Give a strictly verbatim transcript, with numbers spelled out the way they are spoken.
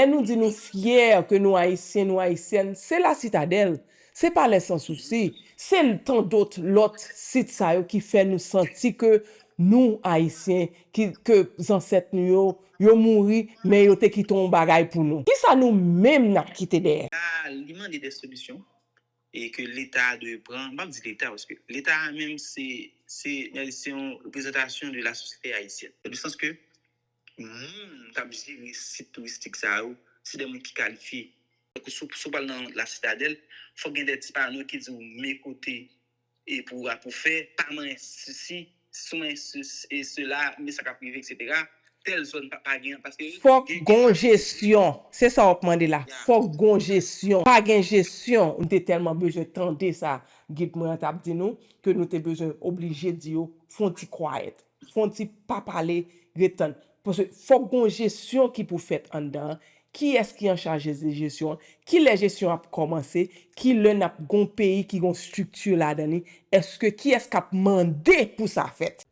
Lè nou di nou fyè ke nou Ayisyen, nou Ayisyèn, se Lasitadèl, se Palè Sansousi, se tandòt lòt sit sa yo ki fè nou santi ke nou Ayisyen, ki, ke zansèt nou yo, yo mouri, men yo te kite yon bagay pou nou. Kisa nou menm n ap kite dèyè? La, li mande de solisyon e ke Leta dwe pran, m p ap di Leta, paske Leta menm se, se, se yon reprezantasyon de la sosyete ayisyèn. Nan le sans ke moun k ap jere sit touristik sa yo, se de moun ki kalifye. Donk, si w, si w pral nan Lasitadèl, fòk gen de ti pano ki di w men kote e pou, pou fè, pa manyen sesi, si w manyen se, e sela, men sa k ap rive, etsetera. Tèl zòn pa, pa gen, paske Fòk gen yon jesyon. Se sa w ap mande la. Fòk gen yon jesyon. Pa gen jesyon. M te tèlman bezwen tande sa gid mwen an t ap di nou, ke nou te bezwen oblije di yo, fè yon ti kwayèt, fè yon ti pa pale, ret tann. Paske fòk gen yon jesyon ki pou fèt anndan an. Kiyès ki an chaj de jesyon an? Kilè jesyon an ap kòmanse? Kilè n ap gen yon peyi ki gen yon estrikti ladan li? Èske kiyès k ap mande pou sa fèt?